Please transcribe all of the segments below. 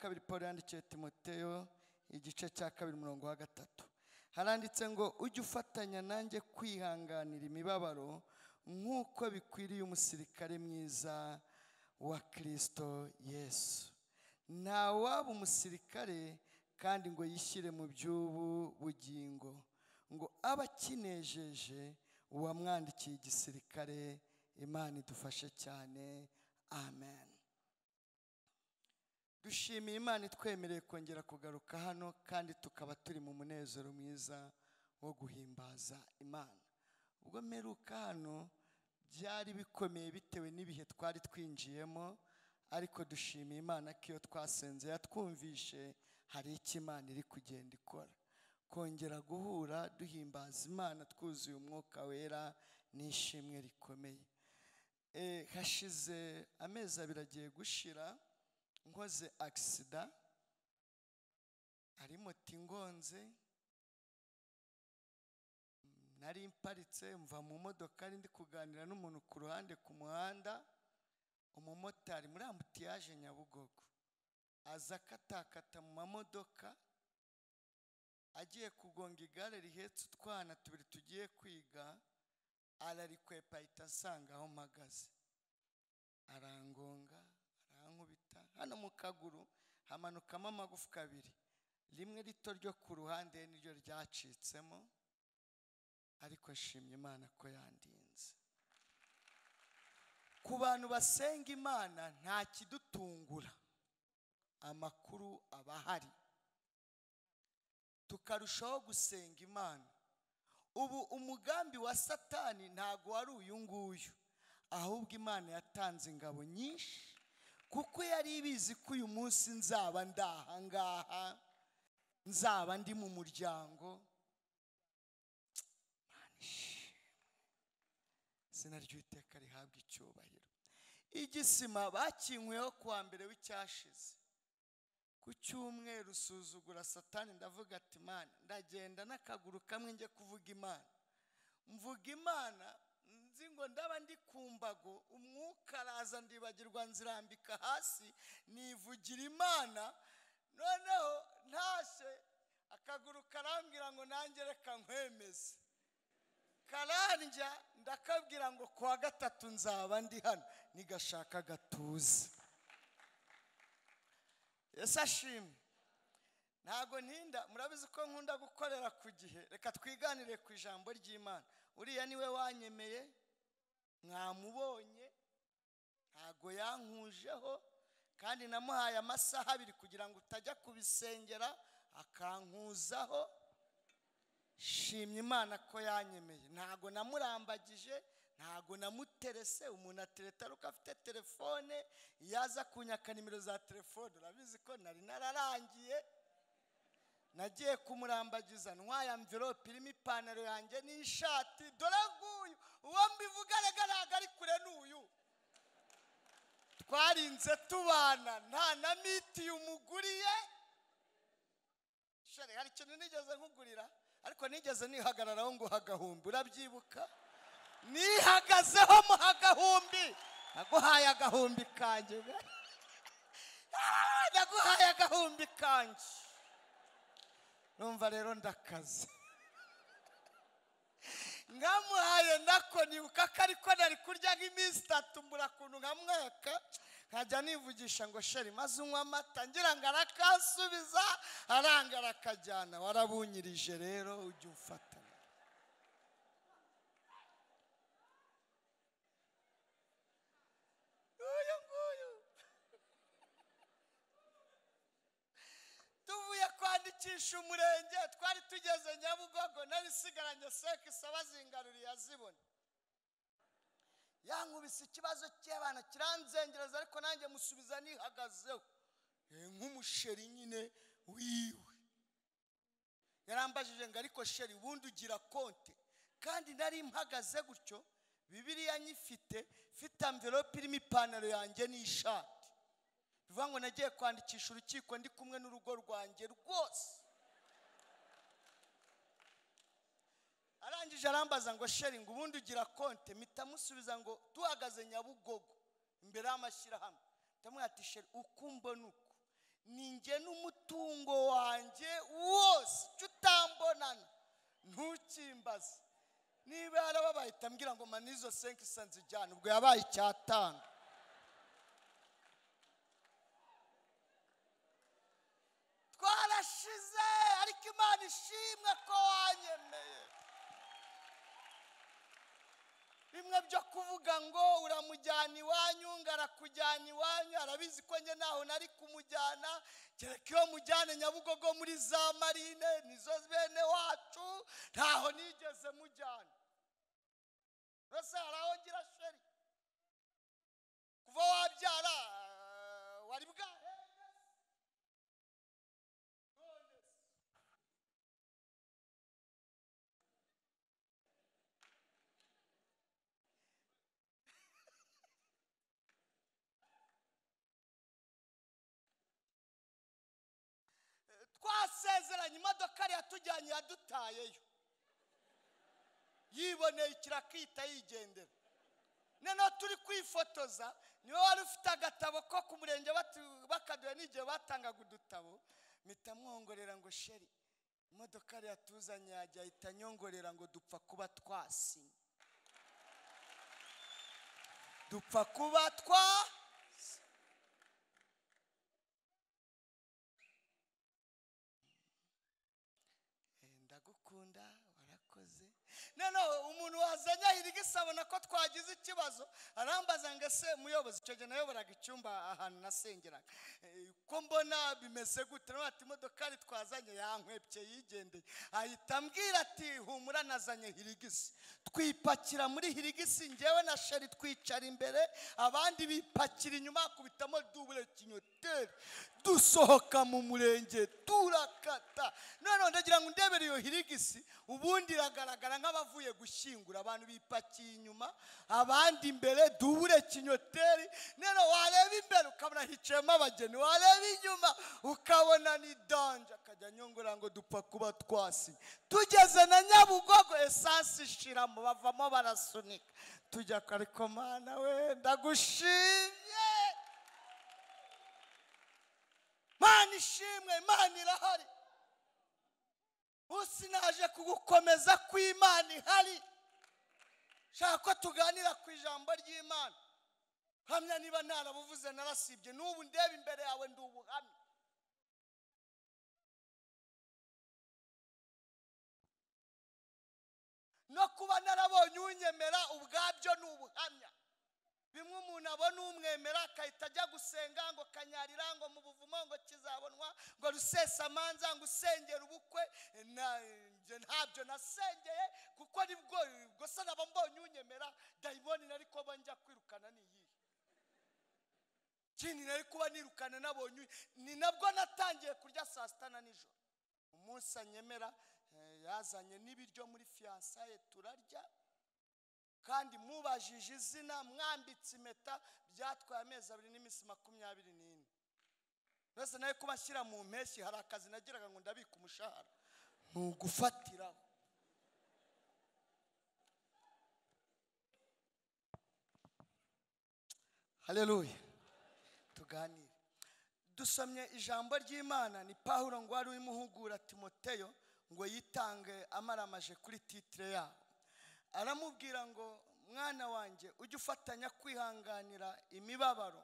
Kabiri Paul yandikiye Timoteyo igice cya 2 umurongo wa 3 haranditse ngo ujye ufatanya nanjye kwihanganira imibabaro nk'uko bikwiriye umusirikare mwiza wa Kristo Yesu. Nta waba umusirikare kandi ngo yishyire mu by'ubu bugingo ngo aba akinejeje uwamwandikiye igisirikare. Imana idufashe cyane, amen. Dushimiye Imana itwemereye kongera kugaruka hano kandi tukaba turi mu munezero mwiza wo guhimbaza Imana. Ubwo mperuka hano byari bikomeye bitewe n'ibihe twari twinjiyemo, ariko dushimiye Imana ko iyo twasenze yatwumvishe hari icyo Imana iri kugenda ikora. Kongera guhura duhimbaza Imana twuzuye umwuka wera n'ishimwe rikomeye. Hashize amezi abiri agiye gushira nkoze aksida, ari moto ingonze, nari mparitse mva mu modoka ndi kuganira n'umuntu ku ruhande ku muhanda, umumotari muri ambutiyaje Nyabugogo aza akatakata mu mamodoka agiye kugonga igare rihetse utwana tubiri tugiye kwiga, ararikwepa ahita asanga aho mpagaze, arangonga arankubita hano mu kaguru hamanukamo amagufwa abiri, rimwe rito ryo ku ruhande niryo ryacitsemo, ariko nshimye Imana ko yandinze. Ku bantu basenga Imana nta kidutungura, amakuru aba ahari, tukarushaho gusenga Imana. Ubu umugambi wa Satani ntago wari uyu nguyu, ahubwo Imana yatanze ingabo nyinshi kuko yari ibizi ko uyu munsi nzaba ndahangaha, nzaba ndi mu muryango. Izina ry'Uwiteka rihabwa icyubahiro. Igisima bakinkweho kuwa mbere w'icyashize, ku cyumweru usuzugura Satani, ndavuga ati Imana ndagenda n'akaguru kamwe njye kuvuga Imana. Mvuga Imana nzi ngo ndaba ndi ku mbago, umwuka araza ndibagirwa nzirambika hasi nivugira Imana. Noneho ntashye akaguru karambwira ngo nanjye reka nkwemeze, karandya ndakabwira ngo kuwa gatatu nzaba ndi hano, nigashaka gatuze. Yesu ashimwe. Ntago ntinda, murabizi ko nkunda gukorera ku gihe. Reka twiganire ku ijambo ry'Imana. Uriya niwe wanyemeye, mwamubonye, ntago yankujeho, kandi namuhaye amasaha abiri kugira ngo utajya kubisengera akankuzaho. Shimye Imana ko yanyemeye, ntago namurambagije, ntago namuterese. Umuntu atereta aruko afite telefone, yaza kunyaka nimero za telefone, urabizi ko nari nararangiye. Nagiye kumurambagiza ntwaye envelope irimo ipantaro yanjye n'ishati, dore nguyu uwo mbivuga rega ntago ari kure n'uyu. Twarinze tubana nta na miti umuguriye. Shari, hari ikintu nigeze nkugurira, ariko nigeze nihagararaho ngo hagahumbi, urabyibuka? Nihagazeho mu hagahumbi, naguhaye agahumbi kanjye, naguhaye agahumbi kanjye. Numva rero ndakaze nkamuhaye nako nibuka ko ariko nari kurya nk'iminsi itatu, mbura kuntu nkamwaka, nkajya nivugisha ngo sheri maze unywa amata, ngira ngo arakasubiza, aranga arakajyana. Warabunyirije rero ujye umfata. Uyu nguyu tuvuye kwandikisha umurenge, twari tugeze Nyabugogo, narisigaranye seka bazingaruriye azibona. Yankubise ikibazo cy'abana kiranzengereza, ariko nanjye musubiza nihagazeho nk'umusheri nyine wiwe. Yarambajije ngo ariko sheri ubundi ugira konte? Kandi nari mpagaze gutyo, Bibiliya nyifite, mfite envelope irimo ipantaro yanjye n'ishati. Bivuga ngo nagiye kwandikisha urukiko ndi kumwe n'urugo rwanjye rwose. Arangije arambaza ngo sheri ngo ubundi ugira konte? Mpita musubiza ngo tuhagaze Nyabugogo imbere y'amashyirahamwe. Ndamubwira ati sheri uko mbona uko ni n'umutungo wanjye wose, icyo utambonana ntukimbaze. Niba yarababaye tambwira ngo manizo 5 nzijyana, ubwo yabaye 5. Twarashize, ariko Imana ishimwe ko wanyemeye. Bimwe byo kuvuga ngo uramujyana iwanyu, ngarakujyana iwanyu, arabizi ko njye naho nari kumujyana, kereka iyo mujyane Nyabugogo muri za marine nizo bene wacu, ntaho nigeze mujyana. Rose haraho ngira sheri kuva wabyara wari bwahe? Twasezeranye, imodoka yatujyanye yadutayeyo, yiboneye ikirakita yigendera. Noneho turi kwifotoza, niwe wari ufite agatabo ko ku murenge bakaduha n'igihe batangaga udutabo, mpita mwongorera ngo sheri, imodoka yatuzanye yajya ahita nyongorera ngo dupfa kuba twasinye, dupfa kuba twa ndagukunda warakoze. Noneho umuntu wazanye ahirigisa abona ko twagize ikibazo, arambaza ngo ese muyobozi, icyo gihe nayoboraga icyumba ahantu nasengeraga, ko mbona bimeze gute? Nawe ati imodoka twazanye yankwepye yigendeye. Ahita ambwira ati humura nazanye hirigisi. Twipakira muri hirigisi, njyewe na sheri twicara imbere, abandi bipakira inyuma, akubitamo dubure kinyoteri, dusohoka mu murenge turakata. Noneho ndagira ngo ndebere iyo hirigisi, ubundi iragaragara nk'abavuye gushyingura, abantu bipakiye inyuma abandi imbere, dubure kinyoteri. Noneho wareba imbere ukabona hicayemo abageni, wareba inyuma ukabona ni danje. Akajya anyongora ngo dupfa kuba twasinye. Tugeze na Nyabugogo esansi ishiramo, bavamo barasunika, tujya. Ariko Mana we ndagushimye, Mana ishimwe, Imana irahari. Usi naje kugukomeza ko Imana ihari. Shaka ko tuganira ku ijambo ry'Imana. Hamya niba ntarabuvuze narasibye, n'ubu ndeba imbere yawe ndi ubuhamya. No kuba narabonye unyemera ubwabyo ni ubuhamya. Bimwe umuntu abona umwemera akahita ajya gusenga ngo kanyarira, ngo mu buvumo, ngo kizabonwa, ngo rusesamanza, ngo usengera ubukwe. Ntabyo nasengeye kuko nibwo gusa naba mbonye unyemera, dayimoni nari kuba njya kwirukana ni iyihe? Kindi nari kuba nirukana nabonye, ni nabwo natangiye kurya saa sita na nijoro. Umunsi anyemera yazanye n'ibiryo muri fiansaye turarya, kandi mubajije izina, mwambitse impeta, byatwaye amezi 2 n'iminsi 24. Mbese nawe kuba nshyira mu mpeshyi, hari akazi nagiraga ngo ndabika umushahara, ni ugufatiraho. Haleluya. Tuganire, dusomye ijambo ry'Imana. Ni Pawulo ngo wari urimo Timoteyo ngo yitange amaramaje kuri titire yabo. Aramubwira ngo mwana wanjye ujye ufatanya kwihanganira imibabaro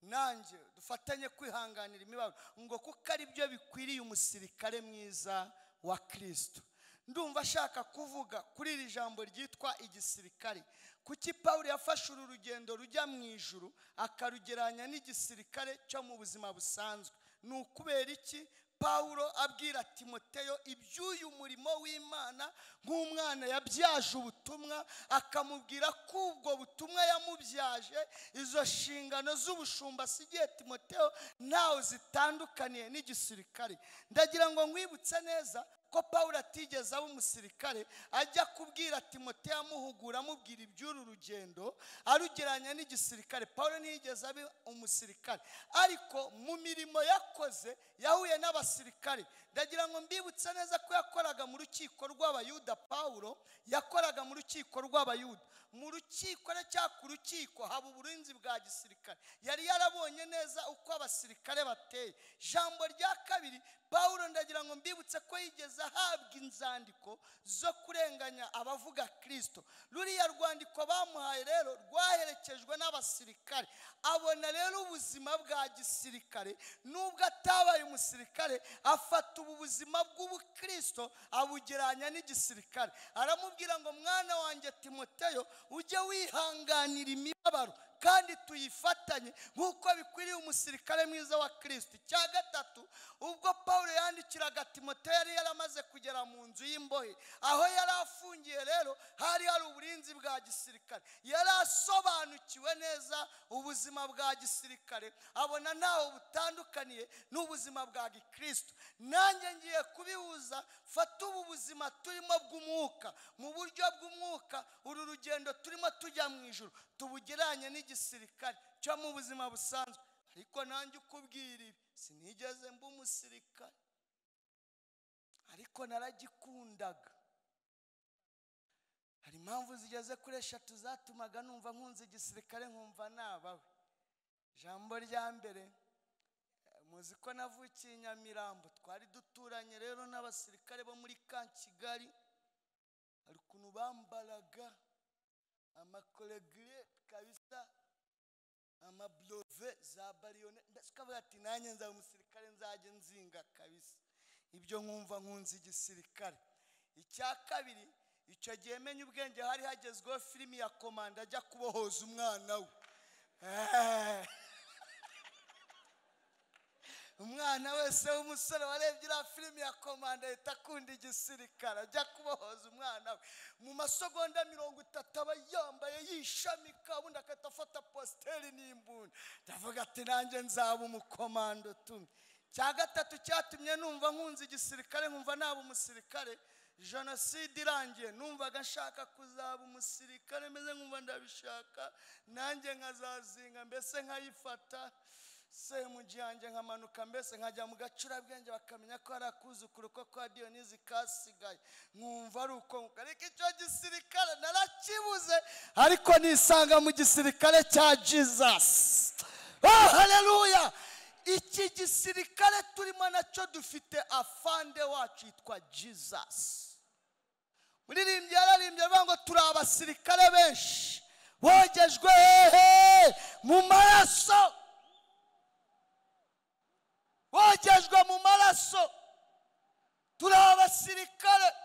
nanjye, dufatanye kwihanganira imibabaro, ngo kuko ari byo bikwiriye umusirikare mwiza wa Kristo. Ndumva ashaka kuvuga kuri iri jambo ryitwa igisirikare. Kuki Pawulo yafashe uru rugendo rujya mu ijuru akarugeranya n'igisirikare cyo mu buzima busanzwe? Ni ukubera iki Pawulo abwira Timoteyo iby'uyu murimo w'Imana nk'umwana yabyaje ubutumwa, akamubwira ko ubwo butumwa yamubyaje, izo nshingano z'ubushumba asigiye Timoteyo ntaho zitandukaniye n'igisirikare? Ndagira ngo nkwibutse neza ko Pawulo atigeze aba umusirikare, ajya kubwira Timoteyo amuhugura, amubwira iby'uru rugendo arugeranya n'igisirikare. Pawulo ntiyigeze aba umusirikare, ariko mu mirimo yakoze yahuye n'abasirikare. Ndagira ngo mbibutse neza ko yakoraga mu rukiko rw'Abayuda. Pawulo yakoraga mu rukiko rw'Abayuda. Mu rukiko cyangwa ku rukiko haba uburinzi bwa gisirikare. Yari yarabonye neza uko abasirikare bateye. Ijambo rya kabiri, Pawulo ndagira ngo mbibutse ko yigeze ahabwa inzandiko zo kurenganya abavuga Kristo. Ruriya rwandiko bamuhaye rero rwaherekejwe n'abasirikare. Abona rero ubuzima bwa gisirikare, nubwo atabaye umusirikare, afata ubu buzima bw'ubukristo abugeranya n'igisirikare. Aramubwira ngo mwana wanjye Timoteyo, ujye wihanganira imibabaro kandi tuyifatanye nk'uko bikwiriye umusirikare mwiza wa Kristo. Icya gatatu, ubwo Pawulo yandikiraga Timoteyo yari yaramaze kugera mu nzu y'imbohe. Aho yari afungiye rero hari hari uburinzi bwa gisirikare. Yari asobanukiwe neza ubuzima bwa gisirikare, abona ntaho butandukaniye n'ubuzima bwa gikristo. Nanjye ngiye kubihuza, fata ubu buzima turimo bw'umwuka, mu buryo bw'umwuka, uru rugendo turimo tujya mu ijuru tubugeranye n'igisirikare cyo mu buzima busanzwe. Ariko nanjye ukubwira ibi, sinigeze mba umusirikare, ariko naragikundaga. Hari impamvu zigeze kuri 3 zatumaga numva nkunze igisirikare, nkumva nabawe. Ijambo rya mbere, muzi ko navukiye Nyamirambo, twari duturanye rero n'abasirikare bo muri ka Kigali. Hari ukuntu bambaraga amakolegire kabisa, amablove za bariyone, mbese ukavuga ati nanjye nzaba umusirikare, nzajye nzinga kabisa. Ibyo nkumva nkunze igisirikare. Icya kabiri, icyo gihe menye ubwenge hari hagezweho filimi ya Komanda ajya kubohoza umwana we. Umwana wese w'umusore warebye iriya filimi ya Komanda ahita akunda igisirikare, ajya kubohoza umwana we. Mu masegonda 30 aba yambaye yishamika, ubundi agahita afata positeri n'imbunda. Ndavuga ati nanjye nzaba umukomando tumwe. Icya gatatu cyatumye numva nkunze igisirikare, nkumva naba umusirikare, jenoside irangiye numvaga nshaka kuzaba umusirikare, meze nkumva ndabishaka, nanjye nkazazinga mbese nkayifata semugi yanjye nkamanuka mbese nkajya mu gacurabwenge bakamenya ko ari akuzukuru ko kwa Diyonizi kasigaye, nkumva ari uko. Ariko icyo gisirikare narakibuze, ariko nisanga mu gisirikare cya Jesus. Oh, haleluya! Iki gisirikare turimo nacyo dufite afande wacu yitwa Jesus. Muririmbyi yararimbye avuga ngo turi abasirikare benshi bogejwe hehe mu maraso, bogejwe mu maraso, turi abasirikare.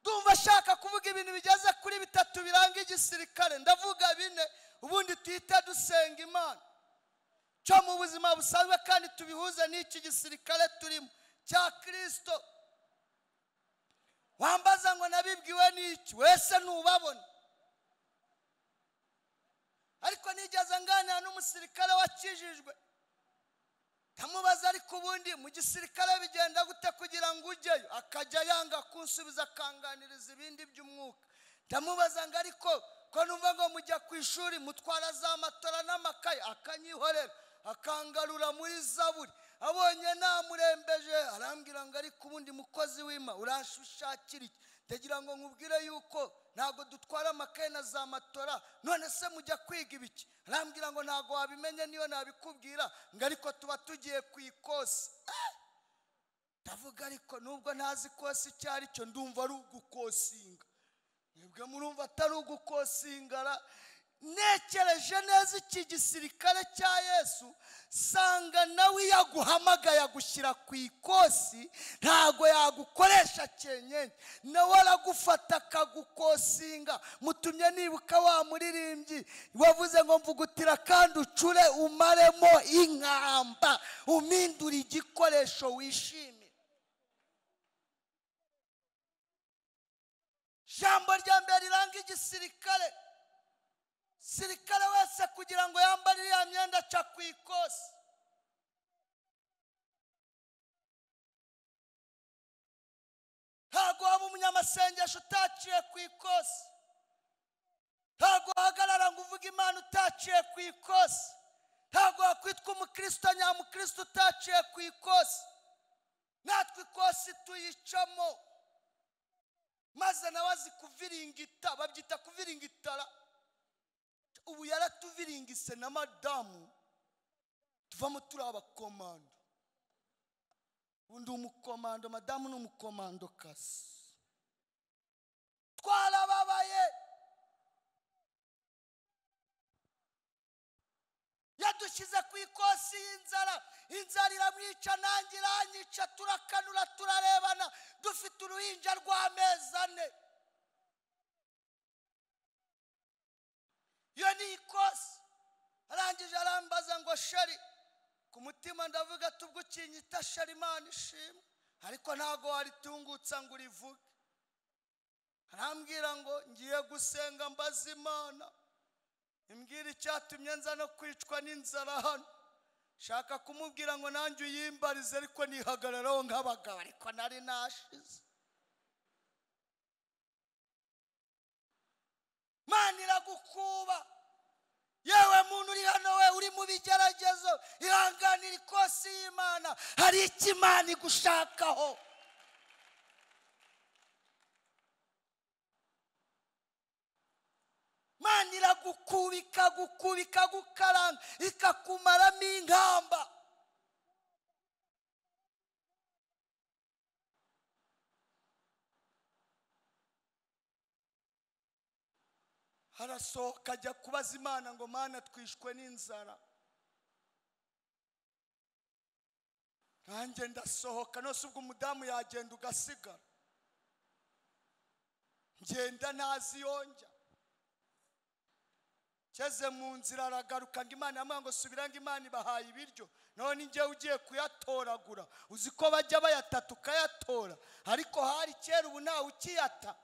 Ndumva ashaka kuvuga ibintu bigeze kuri 3 biranga igisirikare, ndavuga 4 ubundi tuhita dusenga Imana cyo mu buzima busanzwe kandi tubihuze n'iki gisirikare turimo cya Kristo. Wambaza ngo nabibwiwe n'iki, wese ntubabona. Ariko nigeze nganira n'umusirikare wakijijwe, ndamubaza ariko ubundi mu gisirikare bigenda gute kugira ngo ujyeyo? Akajya yanga kunsubiza akanganiriza ibindi by'umwuka. Ndamubaza ngo ariko ko numva ngo mujya ku ishuri mutwara za matora n'amakaye, akanyihorera akangarura muri zaburi. Abonye namurembeje arambwira ngo ariko ubundi mukozi w'Imana uranshishakira iki? Ndagira ngo nkubwire yuko ntago dutwara amakaye na za matora, none se mujya kwiga ibiki? Arambwira ngo ntago wabimenye niyo nabikubwira, ngo ariko tuba tugiye ku ikosi. Ndavuga ariko nubwo ntazi ikosi icyo ari cyo, ndumva ari ugukosinga. Mwebwe murumva atari ugukosingara? Nekereje neza iki gisirikare cya Yesu, sanga nawe yaguhamagaye agushyira ku ikosi, ntago yagukoresha cyenyenye, nawe aragufata akagukosinga. Mutumye nibuka wa muririmbyi wavuze ngo mvugutira kandi ucure umaremo inkamba, umindura igikoresho wishimye. Jambo rya mbere riranga igisirikare, sirikare wese kugira ngo yambare iriya myenda aca ku ikosi. Ntago waba umunyamasengesho utaciye ku ikosi, ntago wahagarara ngo uvuge Imana utaciye ku ikosi, ntago wakwitwa umukristo nyamukristo utaciye ku ikosi. Natwe ikosi tuyicamo, maze nawe azi kuviringita, babyita kuviringitara. Ubu yaratuviringise na madamu, tuvamo turi abakomando. Undi umukomando, madamu ni umukomando kasi. Twarababaye. Yadushyize ku ikosi y'inzara, inzara iramwica nanjye iranyica, turakanura turarebana, dufite uruhinja rw'amezi 4. Iyo ni ikosi. Arangije arambaza ngo sheri, ku mutima ndavuga tubwo ukinyita sheri Imana ishimwe, ariko ntago waritungutsa ngo urivuge. Arambwira ngo ngiye gusenga mbaza Imana, imbwira icyatumye nza no kwicwa n'inzara hano. Shaka kumubwira ngo nanjye uyimbarize, ariko nihagararaho nk'abagabo, ariko nari nashize. Imana iragukuba. Yewe muntu uri hano, we uri mu bigeragezo, ihanganira ikosi y'Imana, hari icyo Imana igushakaho. Imana iragukuba, ikagukuba, ikagukaranga, ikakumaramo inkamba. Harasohoka ajya kubaza Imana ngo Mana twishwe n'inzara. Nanjye ndasohoka, nose ubwo umudamu yagenda ugasigara. Ngenda ntazi yonjya. Keze mu nzira aragaruka ngo Imana yamubwira ngo subira ngo Imana ibahaye ibiryo, none njye ugiye kuyatoragura. Uzi ko bajya bayatata ukayatora, ariko hari kera, ubu ntawe ukiyata.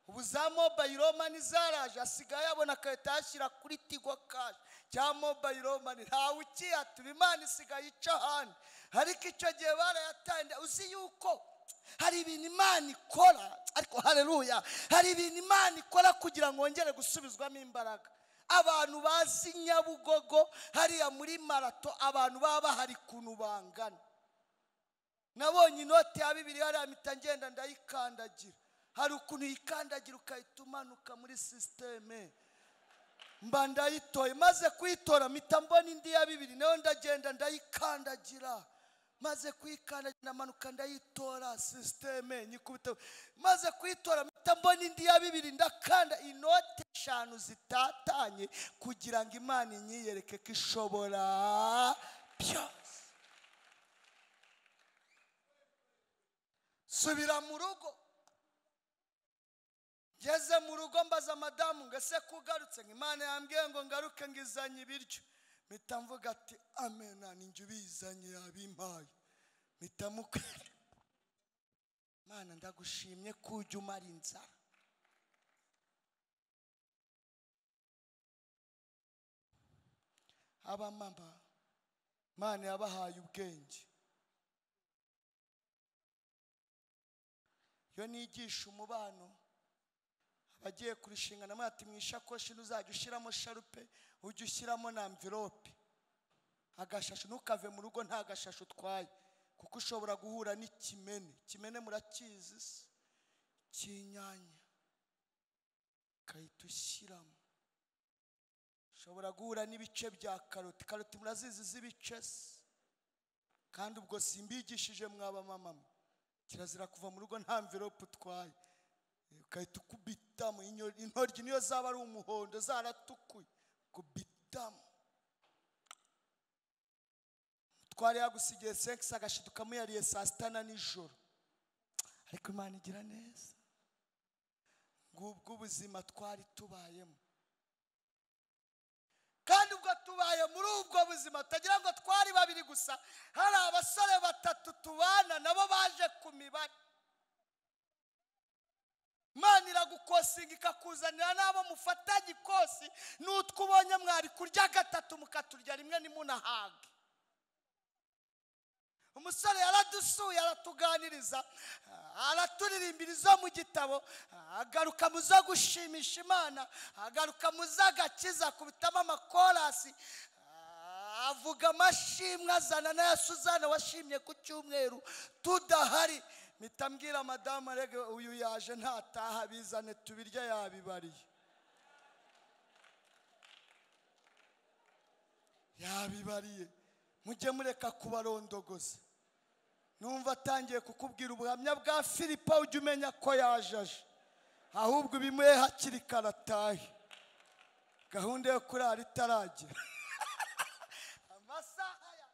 Ubu za mobile money zaraje, asigaye abona akahita yashyira kuri Tigo Cash cya mobile money, ntawe ukiyata. Imana isigaye ica ahandi, ariko icyo gihe barayatanga. Uzi yuko hari ibintu Imana ikora, ariko haleluya, hari ibintu Imana ikora kugira ngo wongere gusubizwamo imbaraga. Abantu bazi Nyabugogo hariya muri marato, abantu baba bahari kuntu bangana. Nabonye inoti ya 2 hariya mpita ngenda ndayikandagira. Hari ukuntu yikandagira ukahita umanuka muri systeme. Mba ndayitoye, maze kuyitora mpita mbona indi ya 2, nayo ndagenda ndayikandagira. Maze kuyikandagira ndamanuka ndayitora systeme nyikubita. Maze kuyitora mpita mbona indi ya 2, ndakanda inoti 5 zitatanye kugira ngo Imana inyiyereke ko ishobora byose. Subira mu rugo. Ngeze mu rugo mbaza madamu ngo ese kugarutse, ngo Imana yambwiye ngo ngaruke ngizanye ibiryo. Mpita mvuga ati amena, ninjye ubizanye yabimpaye. Mpita mukora. Mana ndagushimye ko ujya umara inzara. Abamama Imana yabahaye ubwenge. Iyo nigisha umubano, abagiye kurushinga namwe ati mu ishakoshi ntuzajya ushyiramo sharupe, ujye ushyiramo na envelope. Agashashu, ntukave mu rugo nta gashashu utwaye, kuko ushobora guhura n'ikimene. Ikimene murakizi se? Cy'inyanya ukahita ushyiramo. Ushobora guhura n'ibice bya karoti. Karoti murazizi z'ibice se? Kandi ubwo simbigishije mwaba mama, kirazira kuva mu rugo nta envelope utwaye. Ukahita ukubitamo intoryi, niyo zaba ari umuhondo zaratukuye, kubitamo. Twari yagusigiye 5 agashiduka muyariye saa 6 na nijoro. Ariko Imana igira neza. Ngubwo ubuzima twari tubayemo. Kandi ubwo tubaye muri ubwo buzima, tutagira ngo twari babiri gusa, hari abasore 3 tubana nabo baje ku mibare. Imana iragukosinga ikakuzanira n'abo mufatanye ikosi, n'utwo ubonye mwari kurya 3 mukaturya rimwe nimunahage. Umusore yaradusuye aratuganiriza, araturirimbira izo mu gitabo, agaruka mu zo gushimisha Imana, agaruka mu z'agakiza, akubitamo amakorasi, Avuga amashimwe azana n'aya Suzana washimye ku cyumweru tudahari. Mpita mbwira madamu rege uyu yaje ntataha, bizane tubirya yabibariye. Yabibariye. Mujye mureka kubarondogoza. Numva atangiye kukubwira ubuhamya bwa Filipo ujye umenya ko yajaje. Ahubwo bimuhe hakiri kare atahe. Gahunda yo kurara itaragera. Amasaha ya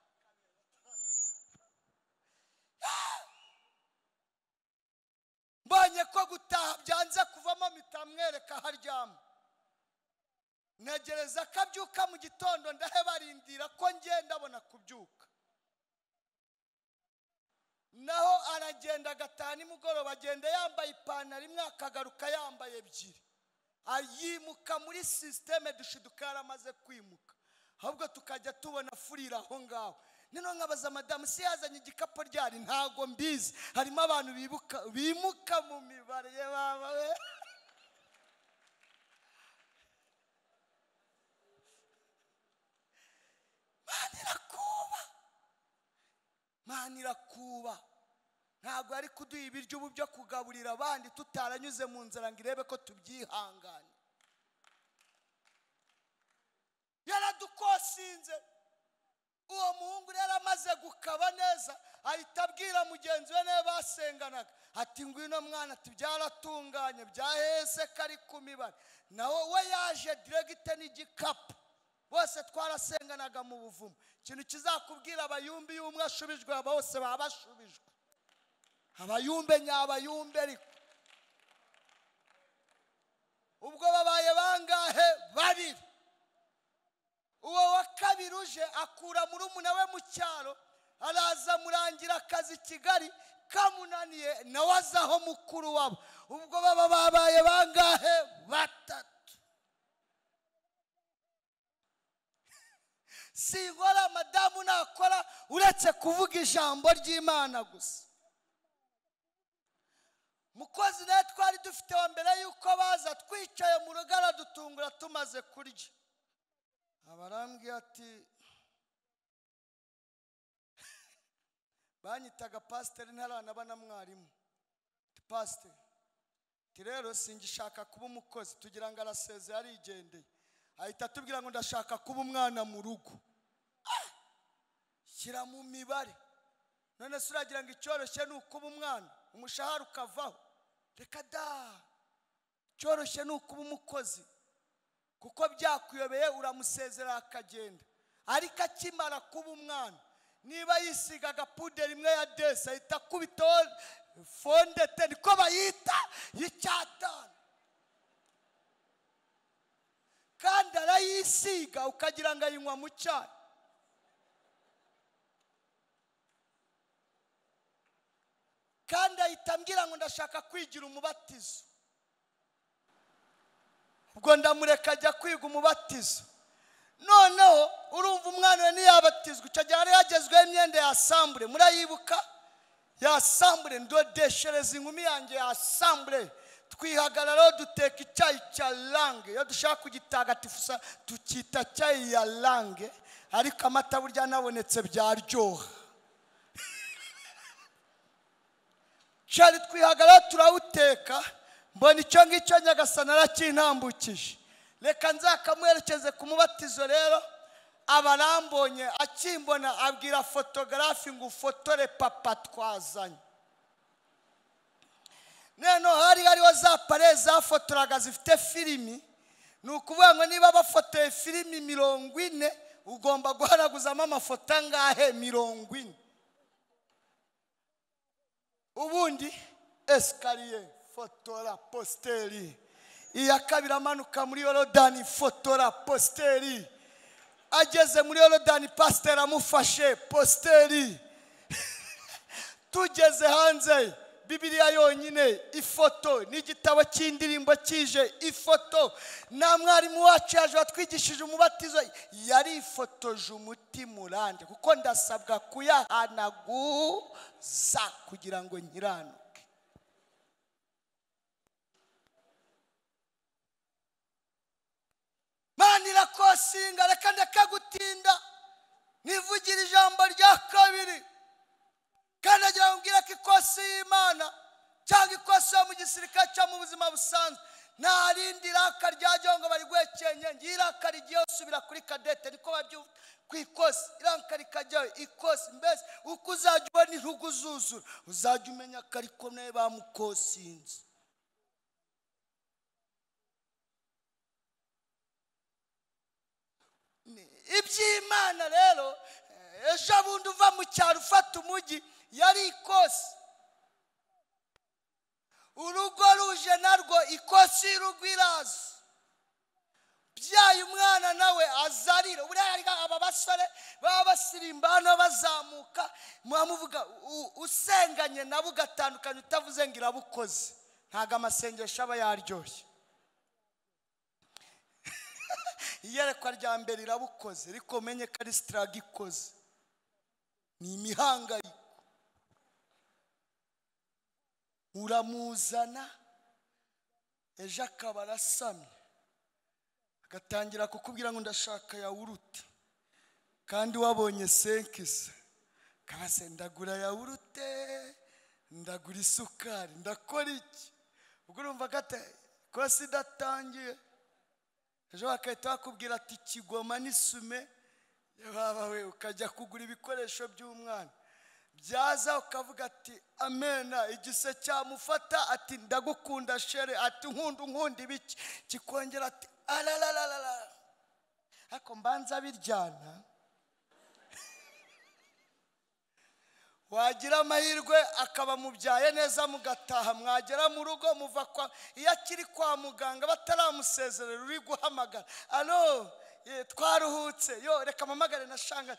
mbonye ko gutaha byanze kuvamo, mitamwereka haryama. Ntegereza ko abyuka mu gitondo, ndahebarindira ko ngenda abona kubyuka. Naho aragenda agataha nimugoroba, agenda yambaye ipantaro imwe akagaruka yambaye ebyiri. Ayimuka muri systeme dushiduka yaramaze kwimuka. Ahubwo tukajya tubona furira aho ngaho. Nino nkabaza madamu si yazanye igikapo ryari, ntago mbizi. Harimo abantu bimuka mu mibare ye baba we. Mana irakuba. Ntabwo ari kuduha ibiryo ubu byo kugaburira abandi tutaranyuze mu nzara ngo irebe ko tubyihangane. Yaradukosinze. Uwo muhungu rero amaze gukaba neza ahita abwira mugenzi we nawe basenganaga ati ngwino mwana, ati byaratunganye byahese kari ku mibare. Nawe we yaje diregite n'igikapu. Bose twarasenganaga mu buvumo. Ikintu kizakubwira abayumbi y'umwe ashubijwe, aba bose baba bashubijwe. Abayumbe nyabayumbe ariko. Ubwo babaye bangahe? Babiri. Uwo wa kabiri uje akura murumuna we mu cyaro, araza murangira akazi Kigali kamunaniye, nawe azaho mukuru wabo. Ubwo baba babaye bangahe? Batatu. Sinkora madamu nakora uretse kuvuga ijambo ry'Imana gusa. Mukozi nawe twari dufite wa mbere yuko baza twicaye mu rugo aradutungura tumaze kurya. Abarambwiye ati banyitaga pasiteri ntaranaba na mwarimu. Pasiteri ati rero singishaka kuba umukozi, tugira ngo arasezeye arigendeye. Ahita atubwira ngo ndashaka kuba umwana mu rugo. Shyira mu mibare. None se uragira ngo icyoroshye ni ukuba umwana, umushahara ukavaho? Reka da. Icyoroshye ni ukuba umukozi, kuko byakuyobeye uramusezera akagenda. Ariko akimara kuba umwana, niba yisigaga puderi imwe ya desi ahita akubitaho fondete, niko bayita, y'icyatanu. Kandi arayisiga ukagira ngo ayinywa mu cyayi. Kandi ahita ambwira ngo ndashaka kwigira umubatizo. Ubwo ndamureka ajya kwiga umubatizo. Noneho urumva umwana we ntiyabatizwa, icyo gihe yari yagezweho imyenda ya sambure, murayibuka? Ya sambure, ndodeshereza inkumi yanjye ya sambure. Twihagararaho duteka icyayi cya lange. Iyo dushaka kugitagatifuza tukita cyayi ya lange, ariko amata burya nabonetse byaryoha. Cyari twihagararaho turawuteka, mbona icyo ngicyo Nyagasani arakintambukije. Reka nzakamuherekeze ku mubatizo. Rero abarambonye akimbona abwira fotogarafi ngo ufotore papa twazanye. None hari hariho za pare zafotoraga zifite filimi. Ni ukuvuga ngo niba bafotoye filimi 40 ugomba guhanaguzamo amafoto angahe? 40. Ubundi esikariye fotora posteri. Iya kabiri amanuka muri Yorodani fotora posteri. Ageze muri Yorodani pasiteri amufashe posteri. Tugeze hanze Bibiliya yonyine ifoto, n'igitabo cy'indirimbo kije ifoto, na mwarimu wacu yaje watwigishije umubatizo yarifotoje umutima uranje, kuko ndasabwa kuyahanaguza kugira ngo nkiranuke. Mana irakosinga, reka ndeka gutinda. Nivugira ijambo rya kabiri, kandi agira ngo mbwire ko ikosi y'Imana cyangwa ikosi yo mu gisirikare cyangwa mu buzima busanzwe nta rindi raka ryajyaho ngo bariguhekenye. Ngiye iraka rigiye usubira kuri kadete, niko babyumva ku ikosi, iraka rikajyaho ikosi. Mbese uko uzajya ubona intugu zuzura uzajya umenya ko ariko nawe bamukosinze. Iby'Imana rero, ejo bundi uva mu cyaro ufata umujyi yari ikosi. Urugo ruje narwo ikosi y'urugo iraza. Byaye umwana nawe azarira. Buriya aba basore baba basirimba hano bazamuka, muba usenganye nabo ugatandukanye utavuze ngo irabukoze, ntabwo amasengesho aba yaryoshye. Iyerekwa rya mbere irabukoze, ariko umenye ko ari sitaraga ikoze, ni imihangayiko. Uramuzana ejo akaba arasamye, agatangira kukubwira ngo ndashaka yawurute, kandi wabonye senkisa kabase ndagura yawurute, ndagura isukari, ndakora iki? Ubwo urumva gate kosi idatangiye. Ejo bakahita bakubwira ati kigoma n'isume, baba we ukajya kugura ibikoresho by'umwana. Byaza ukavuga ati amena, igise cyamufata ati ndagukunda shere, ati nkunda nkunda ibiki, kikongera ati alalalala, ariko mbanza biryana. Wagira amahirwe akaba mubyaye neza mugataha, mwagera mu rugo muva kwa iyo akiri kwa muganga bataramusezerera uri guhamagara, alo twaruhutse, yo reka mpamagare na shanga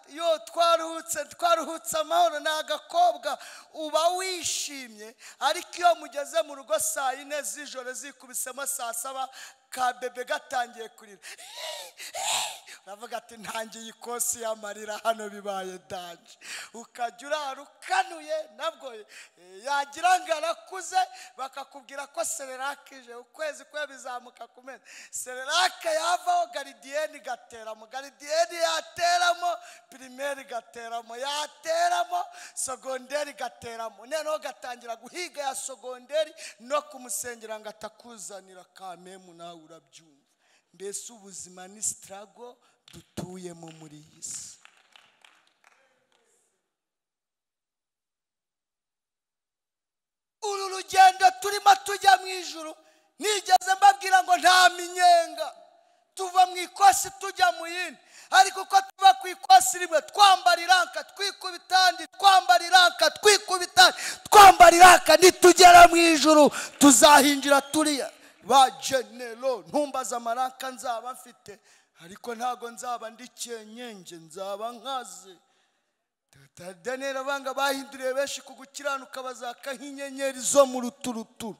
yo twaruhutse, twaruhutse amahoro. Ni agakobwa uba wishimye, ariko iyo mugeze mu rugo saa 4 z'ijoro zikubisemo saa 7 ka bebe gatangiye kurira, uravuga ati ntangiye ikosi y'amarira hano bibaye danje. Ukajya urara ukanuye, nabwo yagira ngo arakuze bakakubwira ko sererake ije, ukwezi kwe bizamuka ku meza, sererake yavaho garidiyeni gateramo, garidiyeni yateramo pirimeri gateramo, yateramo sogonderi gateramo, noneho gatangira guhiga ya sogonderi no kumusengera ngo atakuzanira kamemu, nawe urabyumva. Mbese ubuzima ni struggle dutuyemo muri iyi si. Uru rugendo turimo tujya mu ijuru, nigeze mbabwira ngo nta minyenga, tuva mu ikosi tujya mu yindi. Ariko uko tuva ku ikosi rimwe twambara iranka twikubitandi, twambara iranka twikubitandi, twambara iranka, nitugera mu ijuru tuzahinjira turiya ba genero. Ntumbaza amaranka nzaba mfite, ariko ntago nzaba ndi cyenyenge, nzaba nkaze. Daniel abanga bahinduriye benshi ku gukiranuka bazaka nk'inyenyeri zo mu ruturuturu.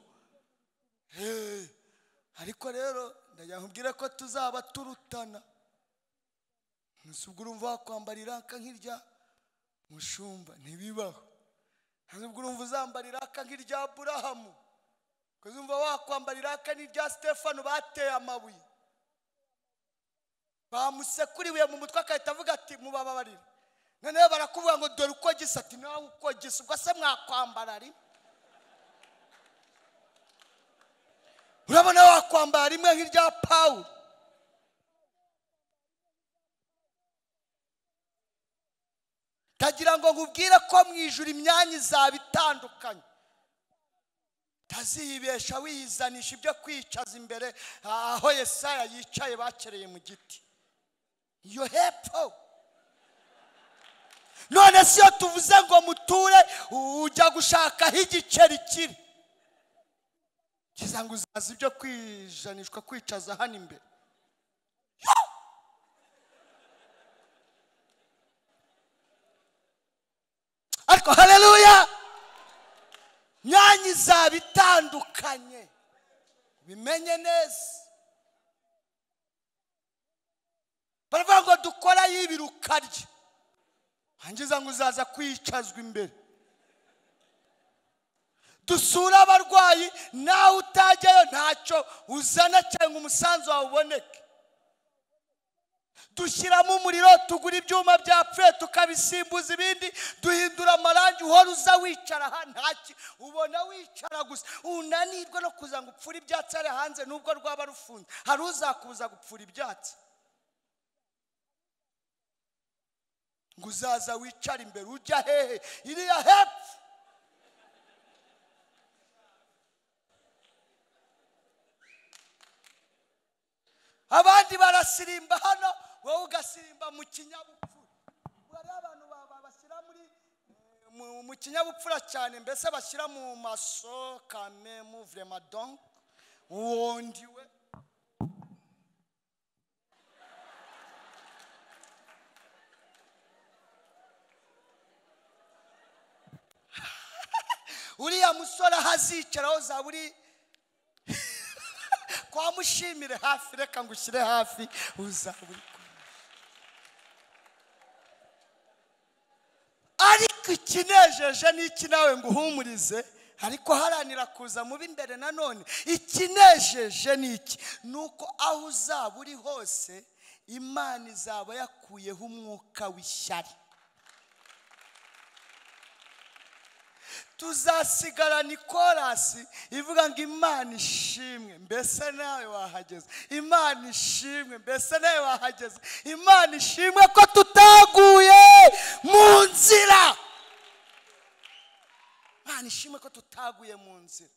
Ariko rero ndagira nkubwire ko tuzaba turutana. Ubwo urumva wakwambara iranka nk'irya mushumba ntibibaho. Ubwo urumva uzambara iranka nk'irya Aburahamu, uzumva wakwambara iranka n'irya Stefano bateye amabuye, bamusekuriwe mu mutwe akahita avuga ati mubababarire. Noneho barakuvuga ngo dore uko gisa, ati nawe uko gisa, ubwo se mwakwambara rimwe? Urabona wakwambara rimwe nk'irya Pawulo? Tagira ngo nkubwire ko mu ijuru imyanya izaba itandukanye. Taziyibesha wiyizanisha ibyo kwicaza imbere aho Yesaya yicaye bakereye mu giti iyo hepfo. None si iyo tuvuze ngo muture, ujya gushaka aho igiceri kiri, kiza ngo uzaza ibyo kwijanishwa kwicaza hano imbere. Ariko haleluya, myanya izaba itandukanye, bimenye neza. Baravuga ngo dukora yibirukarye, hangiza ngo uzaza kwicazwa imbere. Dusura abarwayi, nawe utajyayo ntacyo uzana cyangwa umusanzu wawe uboneke. Dushyiramo umuriro, tugura ibyuma byapfuye tukabisimbuza ibindi, duhindura amarangi. Uhora uza wicara aha ntaki ubona, wicara gusa unanirwa no kuza ngo upfure ibyatsi ari hanze, nubwo rwaba rufunze hari uzakubuza gupfura ibyatsi ngo uzaza wicara imbere. Ujya hehe? Iriya hepfo. Abandi barasirimba hano, wowe ugasirimba mu kinyabupfura. Bari abantu bashyira muri mu kinyabupfura cyane, mbese bashyira mu maso kame mu vraiment donc wondiwe. Uriya musore ahazicaraho zaba uri kwa mushimire hafi, reka ngushyire hafi uzaba uri. Ariko ikinejeje n'iki nawe nguhumurize, ariko haranira kuza mu b'imbere nanone. Ikinejeje n'iki nuko aho uzaba uri hose Imana izaba yakuyeho umwuka w'ishyari. Tuzasigarana ikorasi ivuga ngo Imana ishimwe, mbese nawe wahageze. Imana ishimwe, mbese nawe wahageze. Imana ishimwe ko tutaguye mu nzira. Imana ishimwe ko tutaguye mu nzira.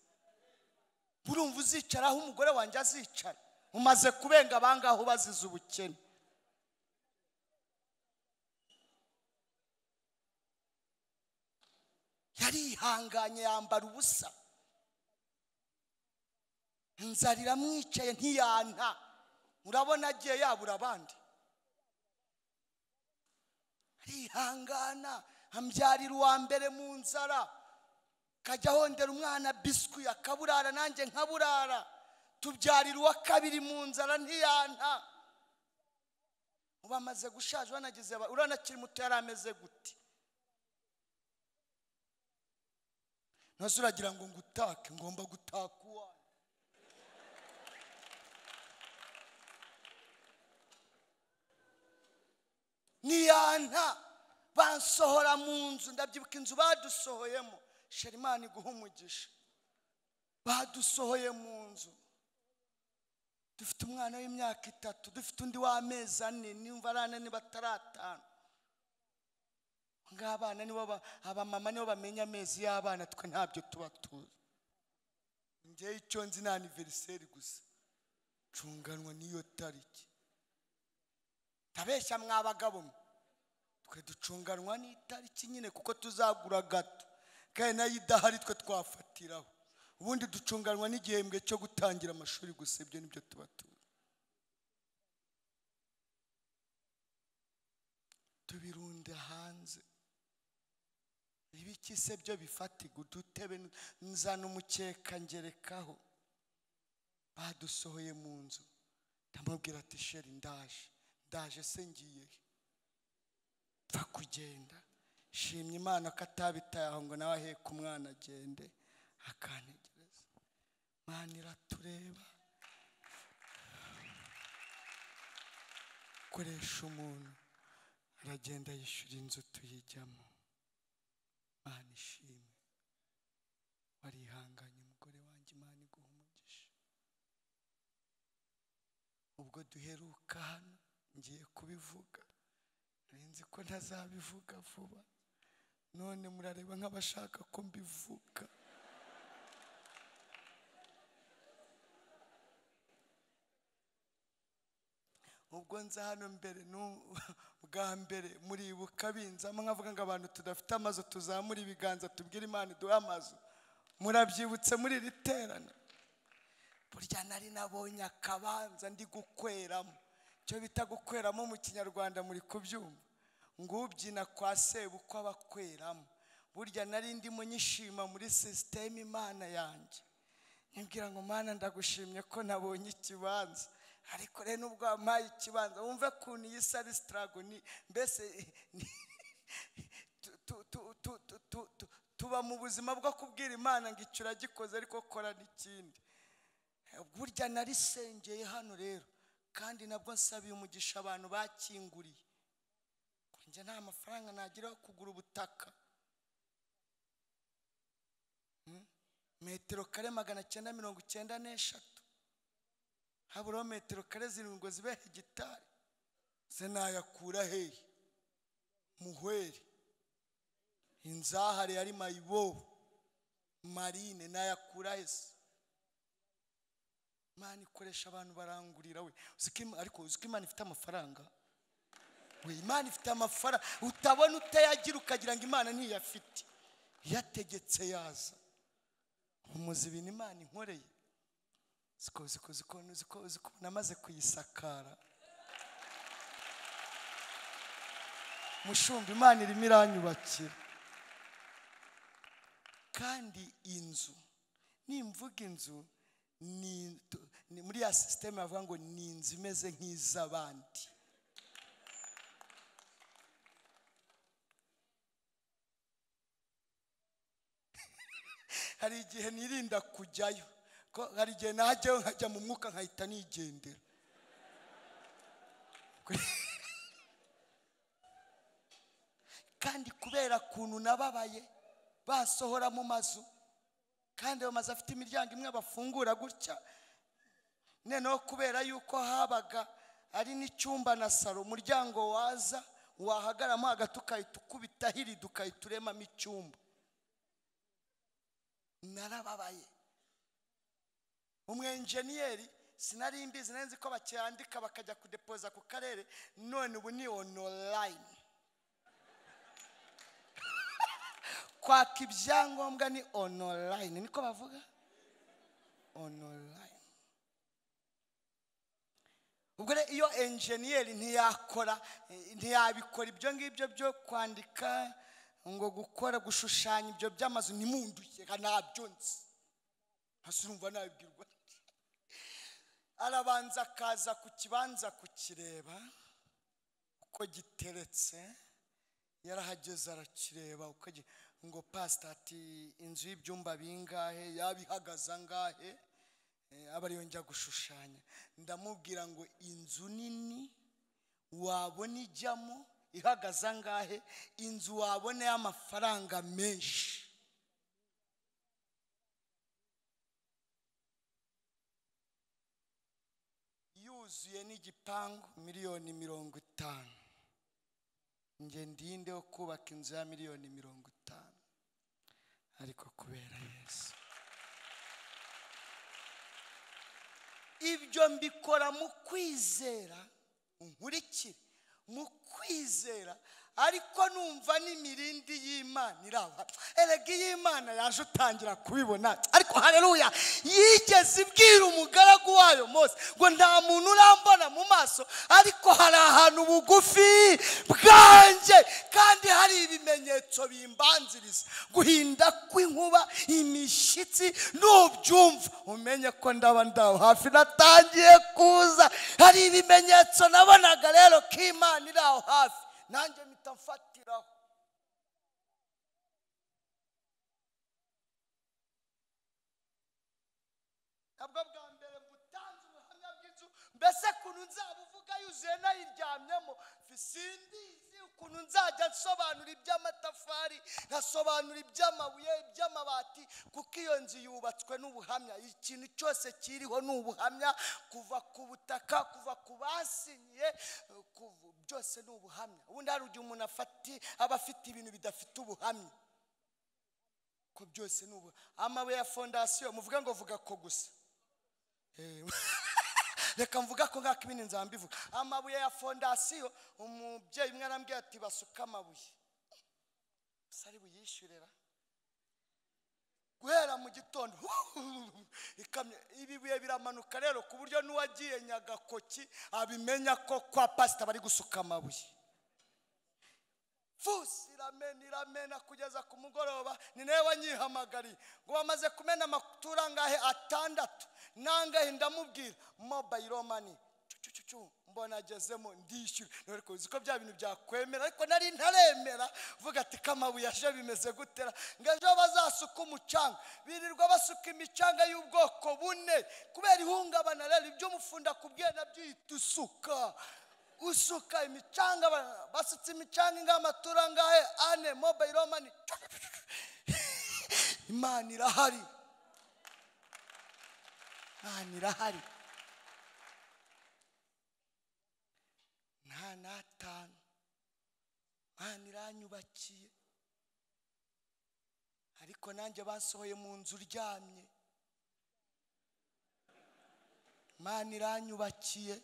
Urumva uzicara aho umugore wanjye azicara, umaze kubenga abangaho bazize ubukene. Yarihanganye yambara ubusa, inzara iramwicaye ntiyanta. Urabona agiye yabura abandi. Arihangana ambyarira uwa mbere mu nzara, kajya hondera umwana biswi akaburara, nanjye nkaburara. Tubyarira uwa kabiri mu nzara ntiyanta. Ubu amaze gushaje, wanagize uranakiri muto, yari ameze gute? Ntazo uragira ngo ngutake, ngomba gutaka uwanjye. Niyanta bansohora mu nzu. Ndabyibuka inzu badusohoyemo, Sherimani iguha umugisha. Badusohoye mu nzu dufite umwana w'imyaka 3, dufite undi w'amezi 4, nimva ari 4 niba atari 5. Ngabana nibo abamama nibo bamenya amezi y'abana, twe ntabyo tuba tuzi. Njye icyo nzi ni anniversaire gusa, cunganwa niyo tariki. Tabeshya mwabagabo mwe, twe ducunganwa n'itariki nyine kuko tuzagura gato, kandi nayo idahari twe twafatiraho. Ubundi ducunganwa n'igihembwe cyo gutangira amashuri gusa, ibyo nibyo tuba tuzi. Tubirunde hanze ibiki se byo bifatirwa udutebe, nzana umukeka ngerekaho. Badusohoye mu nzu, ndamubwira ati sheri ndaje, ndaje se ngiye pfa kugenda. Shimye Imana ko atabitaye aho ngo nawe aheke umwana agende akantegereza. Imana iratureba. Koresha umuntu aragenda yishyura inzu tuyijyamo. Imana ishimwe, warihanganye umugore wanjye, Imana iguha umugisha. Ubwo duheruka hano ngiye kubivuga, nari nzi ko ntazabivuga vuba, none murareba nk'abashaka ko mbivuga. Ubwo nza hano mbere bwa mbere muribuka binzamo nkavuga ngo abantu tudafite amazu tuzamura ibiganza tubwire Imana iduhe amazu. Murabyibutse muri iri terana? Burya nari nabonye akabanza ndi gukweramo, icyo bita gukweramo mu Kinyarwanda muri kubyumva, ngo ubyina kwa sebukwe abakweramo. Burya nari ndimo nyishima muri system Imana yanjye, nibwira ngo Mana ndagushimye ko nabonye ikibanza. Ariko rero nubwo wampaye ikibanza, wumve kuntu iyi sari struggle ni mbese tuba mu buzima bwo kubwira Imana ngo icyo uragikoze ariko kora n'ikindi. Burya narisengeye hano rero, Kandi nabwo nsabiye umugisha abantu bakinguriye. Njye nta mafaranga nagira yo kugura ubutaka. Metero kare 993, haburaho metero kare 7 ngo zibe hegitari. Se nayakura hehe? Muhweri inzahare yari mayibobo marine nayakura hese? Imana ikoresha abantu barangurira we. Ariko uziko Imana ifite amafaranga we. Imana ifite amafaranga utabona utayagira ukagira ngo Imana ntiyafite. Yategetse yaza. Umuzi ibintu Imana inkoreye. Ziko ziko ziko ziko ziko namaze kuyisakara. Mushumba, Imana irimo iranyubakira. Kandi inzu, nimvuga inzu ni muri ya system bavuga ngo ni inzu imeze nk'iz'abandi. Hari igihe nirinda kujyayo, ko hari igihe najyayo nkajya mu mwuka nkahita nigendera. Kandi kubera kuntu nababaye basohora mu mazu, kandi ayo mazu afite imiryango imwe bafungura gutya. Noneho kubera yuko habaga ari n'icyumba na salo, umuryango waza wahagaramo hagati ukahita ukubita hirido ukahita uremamo icyumba. Narababaye. Umwenjeniyeri sinari mbizi, nari nzi ko bacyandika bakajya kudepoza ku karere, none ubu ni online. Kwaka ibyangombwa ni online, niko bavuga online. Ubwo rero iyo enjeniyeri ntiyakora, ntiyabikora ibyo ngibyo byo kwandika ngo gukora gushushanya ibyo by'amazu, nimunduye ntabyo nzi. Hasi urumva nabibwirwa. Arabanza akaza ku kibanza kukireba uko giteretse. Yarahageze arakireba uko ngo pastor ati inzu y'ibyumba bingahe, yabihagaze angahe, aba ariyo njya gushushanya. Ndamubwira ngo inzu nini wabona ijyamo ihagaze angahe, inzu wabona y'amafaranga menshi. Yuzuye n'igipangu 50,000,000. Nge ndinde wo kubaka inzu ya 50,000,000, ariko kubera Yesu. Ibyo mbikora mu kwizera, unkurikire mu kwizera, ariko numva n'imirindi y'Imana iraba. Erega iyo Imana yaje utangira kubibona. Ariko haleluya, yigeze ibwira umugaragu wayo Mose ngo nta muntu urambona mu maso, ariko hari ahantu bugufi bwanjye, kandi hari ibimenyetso bimbanziriza. Guhinda kw'inkuba, imishyitsi, nubyumva umenye ko ndaba ndaho hafi, natangiye kuza. Hari ibimenyetso nabonaga rero ko Imana iri aho hafi, nanjye mpita mfatiraho. Nabwo bwa mbere ngutanze ubuhamya bw'inzu, mbese ukuntu nzabuvuga yuzuye nayiryamyemo, simbizi ukuntu nzajya nsobanura iby'amatafari, nkasobanura iby'amabuye, iby'amabati, kuko iyo nzu yubatswe n'ubuhamya. Ikintu cyose kiriho ni ubuhamya, kuva ku butaka, kuva ku basinyiye, byose ni ubuhamya. Ubundi hari igihe umuntu aba afite ibintu bidafite ubuhamya, ko byose ni ubuhamya. Amabuye ya fondasiyo, muvuga ngo vuga ko gusa. Reka mvuga ko ngaka ibindi nzambivuga. Amabuye ya fondasiyo, umubyeyi umwe arambwira ati basuka amabuye, sari buyishyurera guhera mu gitondo ikamyo ibibuye biramanuka rero, ku buryo n'uwagiye Nyagakoki abimenya ko kwa pastor bari gusuka amabuye. Fusi iramena iramena kugeza ku mugoroba. Ni nawe wanyihamagariye ngo bamaze kumena amatura angahe, 6 nangahe. Ndamubwira mobile money, cucucucu, Mbona agezemo ndishyura. Ariko uzi ko bya bintu byakwemera, ariko nari ntaremera. Vuga ati kamabuye aje bimeze gutera, ngo ejo bazasuka umucanga. Birirwa basuka imicanga y'ubwoko bune kubera ihungabana. Rero ibyo umufunda akubwiye nabyo uhita usuka, usuka imicanga. Basutse imicanga ingamatura ngahe ane, mobile money. Imana irahari, Imana irahari. Nta n'atanu, Imana iranyubakiye. Ariko nanjye bansohoye mu nzu uryamye. Imana iranyubakiye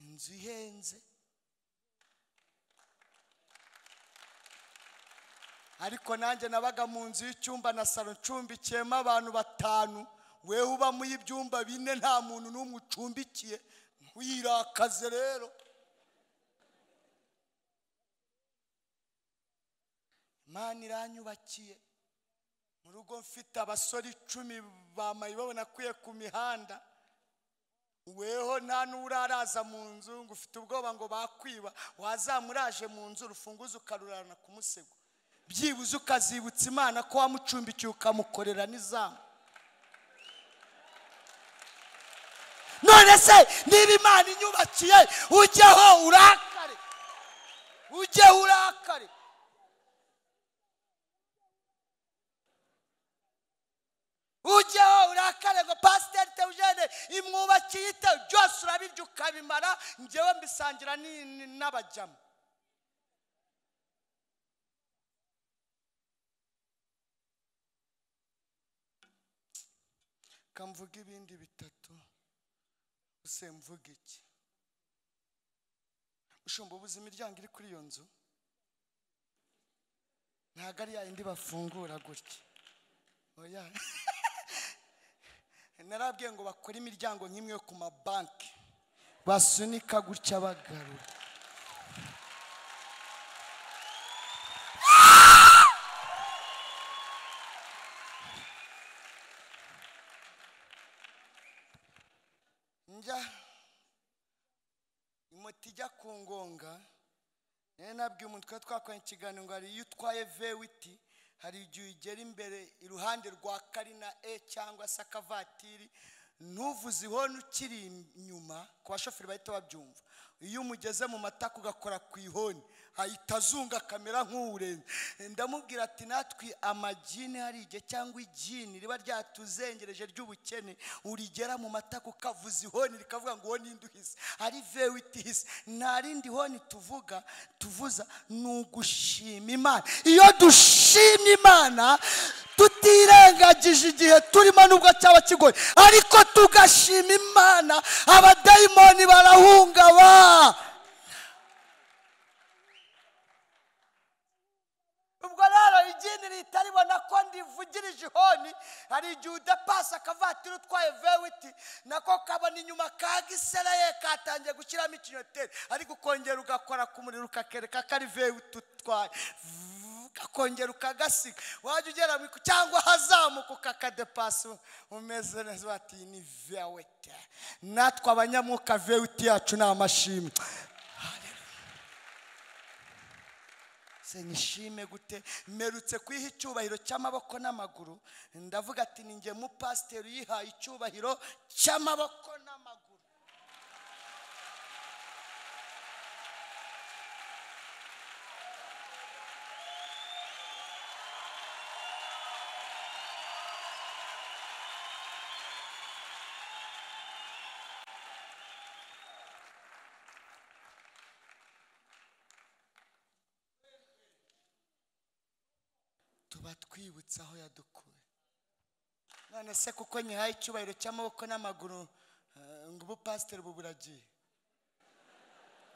inzu ihenze. Ariko nanjye nabaga mu nzu y'icyumba na salo ncumbikiyemo abantu 5. Wewe uba mu y'ibyumba 4 nta muntu n'umwe ucumbikiye. Nkwirakaze rero. Imana iranyubakiye. Mu rugo mfite abasore 10 bamaye babona kuye ku mihanda. Weho nta n'uraraza mu nzu ngo ufite ubwoba ngo bakwiba. Wazamuraje mu nzu urufunguzo ukarurana ku musego. Byibuze ukazibutsa Imana ko wamucumbikiye ukamukorera n'izamu. None se niba Imana inyubakiye, ujyeho urakare, ujyeho urakare. Ujyeho urakare ngo Pasiteri Theogene imwubakiye ite, byose urabirya ukabimara. Njyewe mbisangira n'abajyamo. Kamvuga ibindi 3. Use mvuga iki? Ushumba ubuze imiryango iri kuri iyo nzu, ntago ari yindi bafungura gutya. Oya. Narabwiye ngo bakore imiryango nk'imwe yo ku mabanki, basunika gutya bagarura. Njya imoto ijya ku ngonga, nabwiye umuntu twari twakoranye ikiganiro ngo hari iyo utwaye V8, hari igihe ugera imbere iruhande rwa Karina E cyangwa se akavatiri, ntuvuze ihoni ukiri inyuma, ku bashoferi bahita babyumva. Iyo umugeze mu matako ugakora ku ihoni, ahita azunga kamera nk'uwurenze. Ndamubwira ati natwe amagini hari igihe cyangwa igini riba ryatuzengereje ry'ubukene, urigera mu matako ukavuza ihoni rikavuga ngo uwo ninde uhise, ari V8 ihise. Nta rindi honi tuvuga, tuvuza ni ugushima Imana. Iyo dushima Imana tutirengagije igihe turimo nubwo cyaba kigoye, ariko tugashima Imana, abadayimoni barahungaba. Ubwo rero igini ritaribona ko ndivugirije ihoni, hari igihe udapasa akavatiri utwaye V8, nako kabona inyuma ka gisereye katangiye gushyiramo ikinyoteri, ariko ukongera ugakora ku muriro ukakereka ko ari V8 utwaye, ukongera ukagasiga, wajya ugera mu cyangwa hazamuka ukakadepasa umeze neza, bati ni V8. Natwe abanyamwuka V8 yacu ni amashimwe. Nishime gute? Merutse kwiha icyubahiro cy'amaboko n'amaguru. Ndavuga ati ni njye mupasiteri yihaye icyubahiro cy'amaboko n'amaguru. Tuba twibutse aho yadukuye. None se kuko nyihaye icyubahiro cy'amaboko n'amaguru, ngo ubu pasiteri ubu buragiye,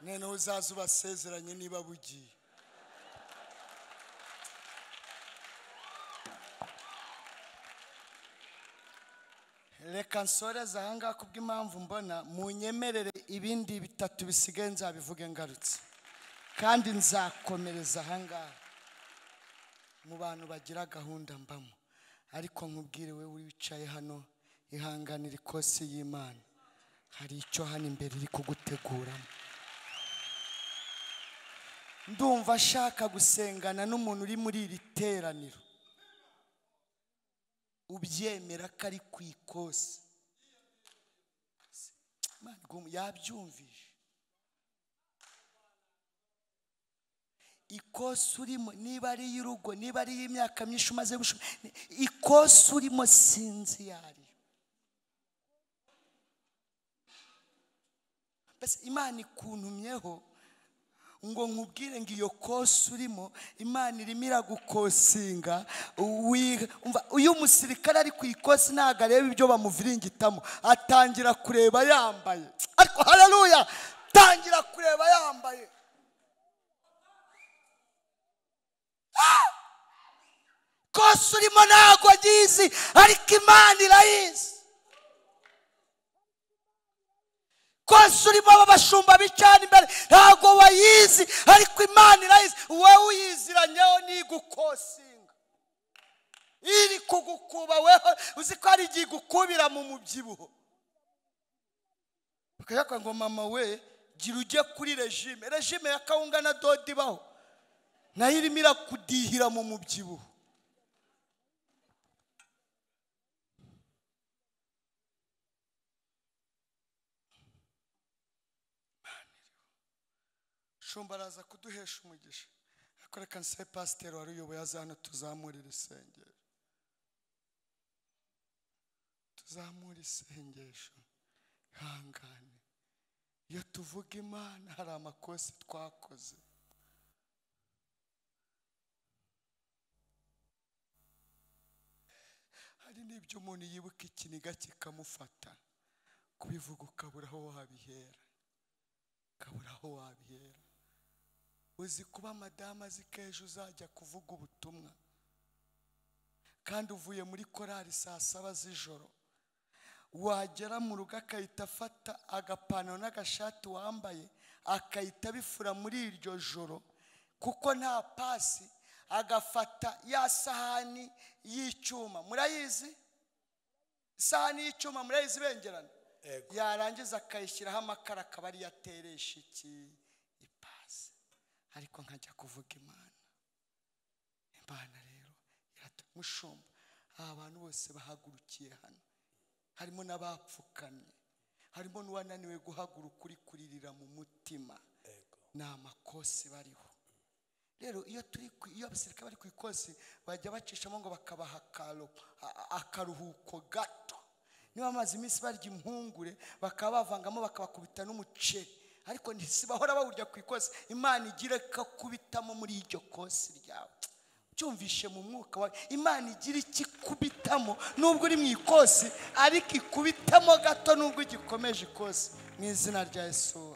none uzaza ubasezeranye niba bugiye. Reka nsoreze aha ngaha kubw'impamvu mbona, munyemerere ibindi 3 bisigaye nzabivuge ngarutse, kandi nzakomereza aha ngaha mu bantu bagira gahunda mbamo. Ariko nkubwire we wicaye hano, ihanganira ikosi y'Imana. Hari icyo hano imbere iri kuguteguramo. Ndumva ashaka gusengana n'umuntu uri muri iri teraniro ubyemera ko ari ku ikosi. Yabyumvise. Ikosi urimo niba ari y'urugo, niba ari y'imyaka myinshi umaze gushuma, ikosi urimo sinzi yariyo. Basi Imana ikuntumyeho ngo nkubwire ngo iyo kosi urimo Imana irimo iragukosinga. Uyu musirikare ari ku ikosi ntabwo areba ibyo bamuviringitamo, atangira kureba yambaye. Ariko haleluya, tangira kureba yambaye. Kosi urimo ntabwo agizi, ariko Imana irayizi. Kosi urimo abashumba bicana imbere ntabwo bayizi, ariko Imana irayizi. Wowe uyiziranyeho nigukosinga, iri kugukuba weho. Uzi ko ari igihe igukubira mu mubyibuho, bakajya ngo mama we gira ujye kuri regime. Regime ya kawunga na dodo ibaho, nayo irimo irakudihira mu mubyibuho. Shumba araza kuduhesha umugisha. Ariko reka nsabe pasiteri wari uyoboye aza hano tuzamurire isengesho. Tuzamure isengesho. Ihangane. Iyo tuvuga Imana hari amakosa twakoze. Hari n'ibyo umuntu yibuka ikiniga kikamufata, kubivuga ukabura aho wabihera. Ukabura aho wabihera. Uzi kuba madamu azi ko ejo uzajya kuvuga ubutumwa, kandi uvuye muri korari saa 7 z'ijoro, wagera mu rugo akahita afata agapantaro n'agashati wambaye akahita abifura muri iryo joro, kuko nta pasi, agafata ya sahani y'icyuma. Murayizi isahani y'icyuma, murayizi bengerana. Yarangiza akayishyiraho amakara akaba ariyo ateresha iki ipasi. Ariko nkajya kuvuga Imana. Imana rero iratumusumba. Aba bantu bose bahagurukiye hano, harimo n'abapfukamye, harimo n'uwananiwe guhaguruka uri kuririra mu mutima. Ni amakosi bariho. Rero iyo turi iyo abasirikare bari ku ikosi bajya bacishamo ngo bakabaha akaruhuko gato. Niba bamaze iminsi barya impungure bakaba bavangamo bakabakubita n'umuceri, ariko ntibahora bawurya ku ikosi. Imana igire kakubitamo muri iryo kosi ryawe. Cyumvishe mu mwuka wawe, Imana igira ikikubitamo nubwo uri mu ikosi, ariko ikubitamo gato nubwo igikomeje ikosi. Mu izina rya Yesu.